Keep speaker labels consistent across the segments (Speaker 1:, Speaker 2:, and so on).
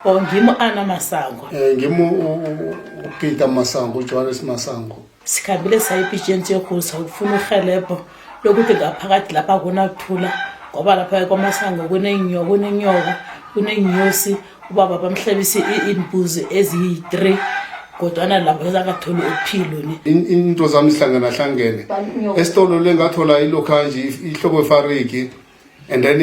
Speaker 1: O ngimi Anna Masango.
Speaker 2: Ngimi uPeter Masango, uJohannes Masango.
Speaker 1: Sikhambile saya epitsheni siyokhuza ukufuna uhelebho lokuthi ngaphakathi lapha akunakuthula ngoba lapha kwaMasango kunenyoka, kunenyoka, kunenyosi. Ubaba bamhlabise iimbuzi eziyi-3 kodwana lapho zangatholi uphilo ni.
Speaker 2: Into zami zihlangana hlangene. Esitolo le ngathola ilokhanje ihloko efariki and then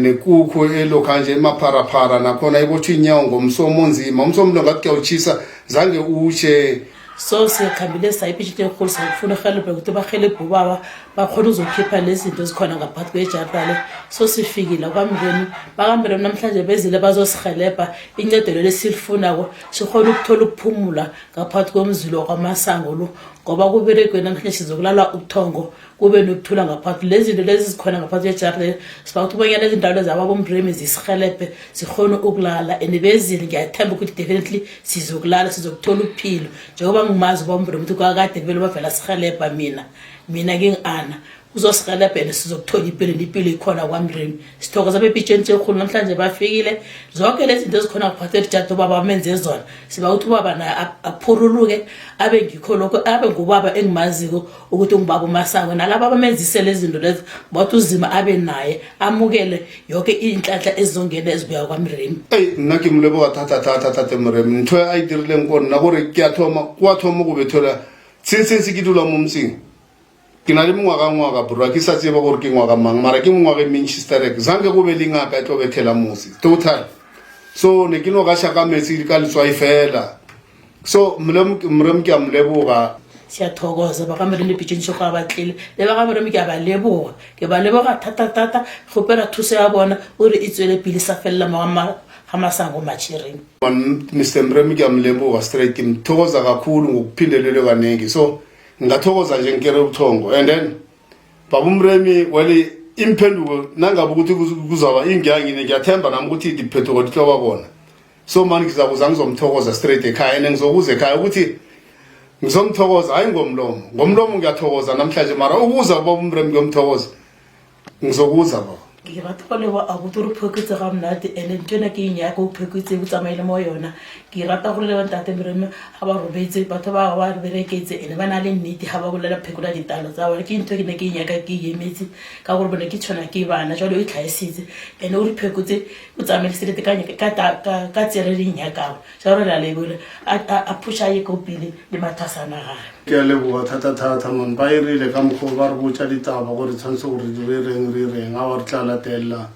Speaker 2: nekukhu elokhanje emapharapara nakhona ibotshwa inyawo ngomsomo onzima. Umsomo lo ngathi kuyawutshisa zange utshe.
Speaker 1: So sikhambile saya epitshini enkulu sayokufuna uhelebho ukuthi bahelebhe ubaba bakhona uzokhipha lezi zinto ezikhona ngaphakathi kwejarda le. So sifikile kwamndeni bakamndeni namhlanje bezile bazosihelebha incedelo lesilifunako sikhona ukuthola ukuphumula ngaphakathi komzilo kwamasango lo ngoba kuberegwe namhlanje sizokulala ubuthongo kube nokuthula ngaphakathi. Lezi zinto lezi zikhona ngaphakathi kwejarda le siba ukuthi bonyana izindawo lezi ababomremi zisihelebhe sikhone ukulala and bezile ngiyathemba ukuthi definitely sizokulala sizokuthola uphilo njengoba ngimazi ubamremi ukuthi kwakade vele bavela sihelebha mina ngingi-Anna uzosihelebha and sizokuthola impilo nempilo ikhona kwamremi. Sithokoza bepitsheni sekhulu namhlanje bafikile zonke lezi zinto ezikhona ngaphakathi elijadi ubaba bamenze zona siba ukuthi ubaba naye aphuruluke abe ngikho lokho abe ngubaba engimaziko ukuthi ungubaba uMasango nalaba abamenzise lezi zinto lezi bathi uzima abe naye amukele yonke iy'nhlanhla ezizongena ezibuya kwamremi.
Speaker 2: Ei, nna ke mo leboga thata-thata tate Moremi ntho a e dirileng ko nna gore ke a thoma kwa thoma go bethola since ke dula mo motseng ke na le mengwaga-ngwaga bro ke sa tseba gore ke ngwaga mang mara ke mengwaga e mentši sterek zange go be le ngaka e tlo bethela mose total so ne ke no gaša ka metsi ka letswai fela so Moremi ke a mo leboga.
Speaker 1: Siyathokoza bakamremi pitšeng go a batlile le bakamremi ke a ba leboga ke ba leboga thata-thata kgopela thuso ya bona o re e tswele pele sa felela mo ga Masango Matšhiring.
Speaker 2: Mr Mremi ke a mo leboga straight ke mthokoza kakhulu ngokuphindelelwe kaningi so ngingathokoza nje ngikere ubuthongo and then baba uMremi wele imphenduko nangabe ukuthi kuzaba ingiyangine ngiyathemba nami ukuthi diphethuko di tlo ba kona so mani ngizakuza ngizomthokoza straight ekhaya and ngizokuza ekhaya ukuthi ngizomthokoza hayi ngomlomo ngomlomo ngiyathokoza namhlanje mara ukuza ubaba uMremi ngiyomthokoza ngizokuza baba.
Speaker 1: Ke rata go leboga abuti o re phekotse ga monate and ntho ena ke e nyaka o phekotse o tsamaile mo yona. Ke rata go leboga ntate Moremi ga ba robetse batho ba ba bereketse and ba na le nnete ga ba bolela phekola ditalo tsa bone ke ntho ke ne ke e nyaka ke e emetse ka gore bone ke tshwana ke bana jalo e tlhaisitse and o re phekotse o tsamaile ka tsela e re e nyakago jalo re a leboga a phusha ye ko pele le mathasana gage.
Speaker 2: Ke a leboga thata-thata man ba irile ka mokgwa ba re botša ditaba gore tshwanetse gore re reng re reng awa re tla latelela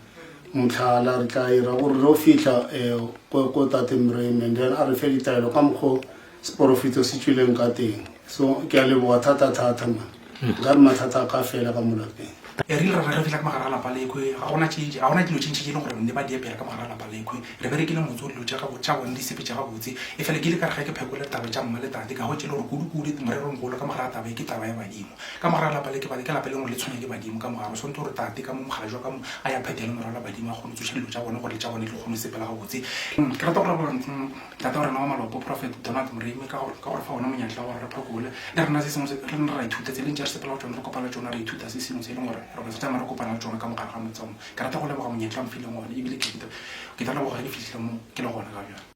Speaker 2: motlhala re tla ira gore re o fitlha um ko tate Moremi and then a re fe ditaelo ka mokgwa seporofito se tswileng ka teng so ke a leboga thata-thata man nka re mathata a ka fela ka mo lapeng.
Speaker 3: E rile ra re fihla ka mogare ga lapa lekhwe ga gona tše ga gona dilo tše ntši tše e leng gore ne ba di epela ka mogare ga lapa lekhwe re berekile motse o dilo tša gabo tša bone di sepetše gabotse e fela ke ile ka re ge ke phekole taba tša mma le tate ka hwetša e le gore kudu-kudu moreromogolo ka mogare ga taba e ke taba ya badimo ka mogare ga lapa le ke ke lapa e leng gore le tshwenya ke badimo ka mogare o swanetše gore tate ka mo mokgalajwa ka mo a ya phethele morwalo wa badimo a kgone go tsoša dilo tša bone gore le tša bone di kgone go sepela gabotse. Ke rata go leboga Tate wa rena wa malopo, Prophet Donald Moremi, ka gore ka gore fa ona monyetla wa gore re phekole le rena se sengwe se re nna ra ithuta tseleng tše re sepela go tšona re kopana le tšona re ithuta se sengwe se e leng gore re ka se tšama re kopana le tšona ka mogare ga motse mo. Ke rata go leboga monyetla o mfileng one ebile ke ke tla leboga ge ke fihlile mo ke le gona ga bjale.